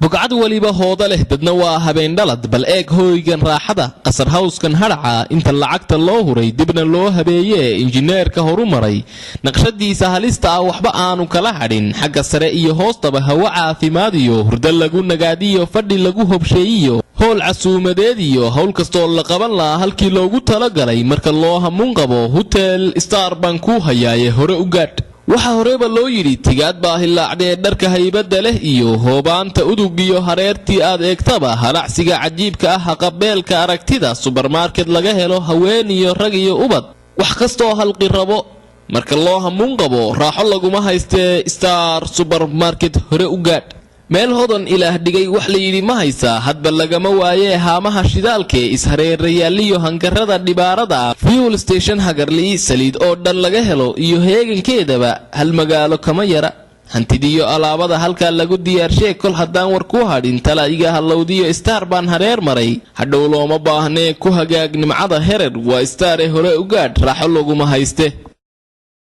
Bogcad weliba hooda leh, dadna waa habeendhalad. Bal eeg hooygan raaxada, qasar hawskan hadhaca, inta lacagta loo huray dibna loo habeeyee injineerka horu maray naqshadiisa halista ah, waxba aanu kala hadhin xagga sare iyo hoostaba. Hawo caafimaad iyo hurdo lagu nagaadiyo, fadhi lagu hobsheeyiyo, howl casuumadeed iyo howl kastooo la qaban lahaa halkii loogu talagalay. Marka loo hamuun qabo, Hotel Star baan kuu hayaaye, hore u gaadh. Waxaa horeba loo yidhi, tigaad baa hilaacdee. Dharka haybadda leh iyo hoobaanta udug iyo hareertii aad eegtaba, halacsiga cajiibka ah, haqabeelka aragtida, subermarket laga helo haween iyo rag iyo ubad, wax kastoo halqi rabo. Marka loo hamuun qabo, raaxo laguma haystee, Star Subermarket hore u gaadh. Meel hodan Ilaah dhigay wax la yidhi ma haysaa, hadba lagama waayee. Haamaha shidaalkee ishareerayaaliyo hangarada dhibaarada ah, fuel station hagarlii, saliid oo dhan laga helo iyo heegankeedaba, hal magaalo kama yara. Hantidiyo alaabada halkaa lagu diyaarshee. Kol haddaan war ku hadhin, tala iga hallowdiyo, Star baan hareer maray. Hadhow looma baahnee, ku hagaag nimcada herer. Waa Stare, hore u gaadh, raaxo laguma hayste.